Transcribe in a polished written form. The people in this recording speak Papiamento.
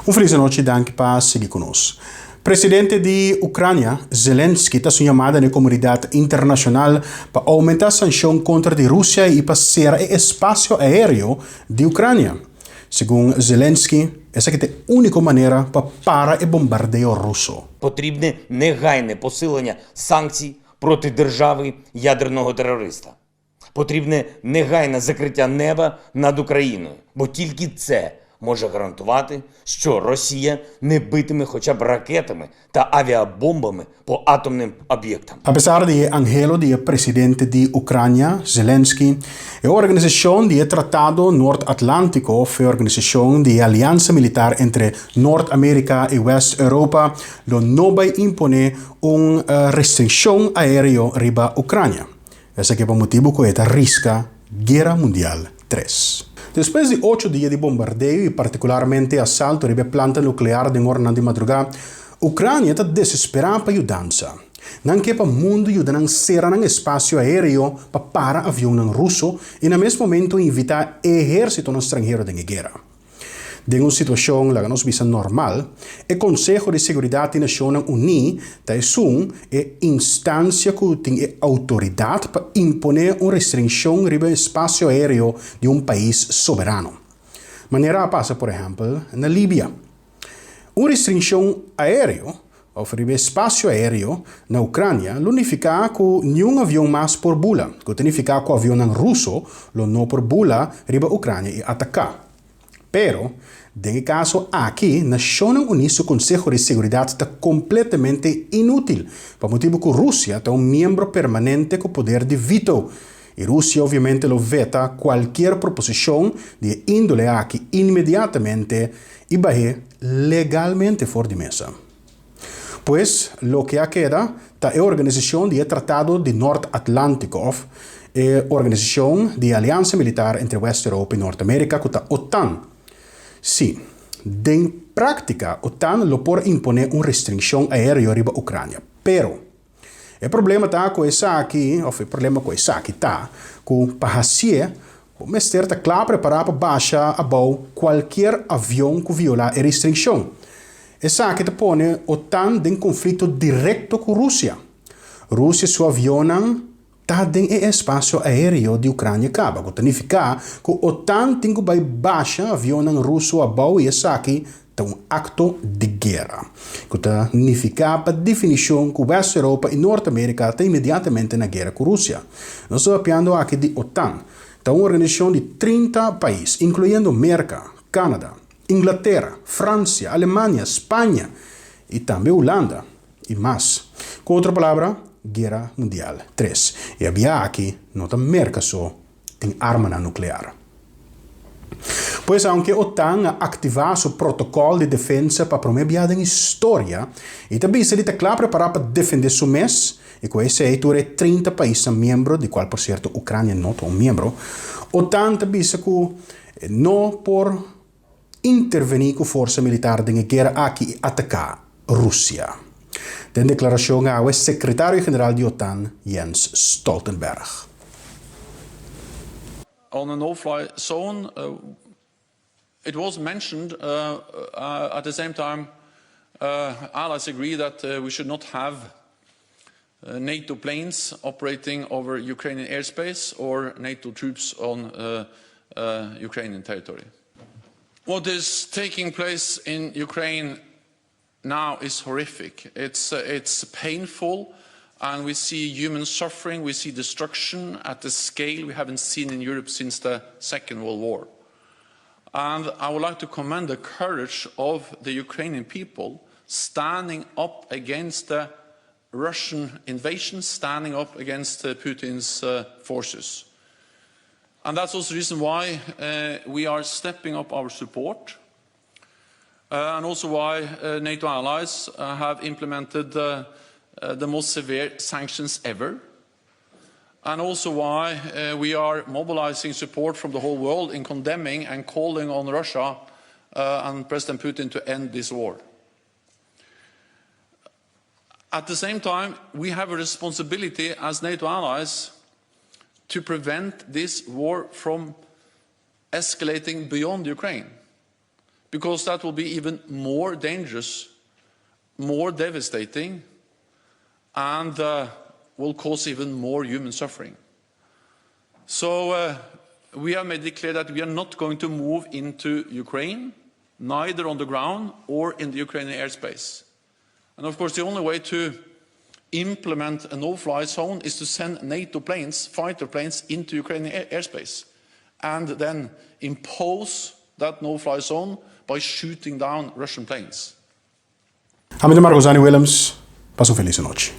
Un felis anochi, danki pa sigui ku nos. Presidente di Ucrania, Zelensky, ta su yamada na e komunidat internashonal pa oumentá sanshon kontra di Rusia i pa sera e espasio aéreo di Ucrania. Segun Zelensky, esaki ta e úniko manera pa para e bombardeo ruso. Потрібне негайне посилення санкцій проти держави ядерного терориста. Потрібне негайне закриття неба над Україною, бо тільки це може гарантувати, що Росія не битиме хоча б ракетами та авіабомбами по атомним об'єктам. Apesar di e anhelo di e presidente di Ucrania, Zelensky, e Organisashon di e Tratado Nort Atlantico of e Organisashon di e Aliansa Militar entre Nort America i West Europa lo no bai impone un restrikshon aereo riba Ucrania. Esaki pa motibu ku e ta riska Guera Mundial Tres. Despues di ocho dia di bombardeo i partikularmente asalto riba e planta nuklear den oranan di madrugá, Ucrania ta desesperá pa yudansa. Nan ke pa mundu yuda nan sera nan espasio aéreo pa para avionnan ruso i na mes momento invitá ehérsitonan stranhero den e guera. Den un situashon, laga nos bisa normal, e Konseho di Seguridat di Nashonnan Uní ta esun e instansia ku tin e outoridat pa imponé un restrinshon riba e espasio aéreo di un pais soberano. Manera a pasa por ehèmpel na Libia. Un restrinshon aéreo òf riba e espasio aéreo na Ucrania lo nifiká ku niun avion mas por bula, ku ta nifiká ku avionnan ruso lo no por bula riba Ucrania i ataká. Pero, den e kaso aki, Nashonnan Uní su Konseho di Seguridat ta kompletamente inútil, pa motibu ku Rusia ta un miembro permanente ku poder di veto, i Rusia obviamente lo veta kualkier proposishon di e índole aki inmediatamente i bah'é legalmente for di mesa. Pues, loke a keda ta e Organisashon di e Tratado di Nort Atlántiko òf e Organisashon di e Aliansa Militar entre West Europa i Nort Amerika ku ta OTAN. Sí, den práktika OTAN lo por imponé un restringshon aéreo riba Ukrania, pero e problema ta ku esaki òf e problema ku esaki ta ku pa hasié bo mester ta kla prepará pa basha abou kualkier avion ku violá e restringshon. Esaki ta pone OTAN den konflikto direkto ku Rusia. Rusia su avionnan ta den e espasio aéreo di Ukrania kaba, ku ta nifiká ku OTAN tin ku bai basha avionnan ruso abou i esaki ta un akto di guera, ku ta nifiká pa definishon ku West Europa i Nort Amerika ta inmediatamente na guera ku Rusia. Nos ta papiando aki di OTAN, ta un organisashon di 30 pais, inkluyendo Merka, Kanada, Inglatera, Fransia, Alemania, Spaña i tambe Hulanda i mas. Ku otro palabra, Guera Mundial Tres. E abia aki no ta Merka so tin armanan nuklear. Pues aunke OTAN a aktivá su protokòl di defensa pa promé bia den historia i ta bisa di ta kla prepará pa defendé su mes i ku esei tur e 30 paisnan miembro, di kual por sierto Ukrania no ta un miembro, OTAN ta bisa ku no por intervení ku forsa militar den e guera aki i ataká Rusia. Den deklarashon awe sekretario general di OTAN, Jens Stoltenberg. On a no-fly zone, it was mentioned at the same time allies agree that we should not have NATO planes operating over Ukrainian airspace or NATO troops on Ukrainian territory. What is taking place in Ukraine now is horrific. It's, it's painful, and we see human suffering, we see destruction at a scale we haven't seen in Europe since the Second World War. And I would like to commend the courage of the Ukrainian people standing up against the Russian invasion, standing up against Putin's forces. And that's also the reason why we are stepping up our support and also why NATO allies have implemented the most severe sanctions ever, and also why we are mobilizing support from the whole world in condemning and calling on Russia and President Putin to end this war. At the same time, we have a responsibility as NATO allies to prevent this war from escalating beyond Ukraine. Because that will be even more dangerous, more devastating, and will cause even more human suffering. So we have made it clear that we are not going to move into Ukraine, neither on the ground or in the Ukrainian airspace. And of course, the only way to implement a no-fly zone is to send NATO planes, fighter planes, into Ukrainian airspace and then impose that no-fly zone by shooting down Russian planes. Ami ta Marcosani Williams, pasa un felis nochi.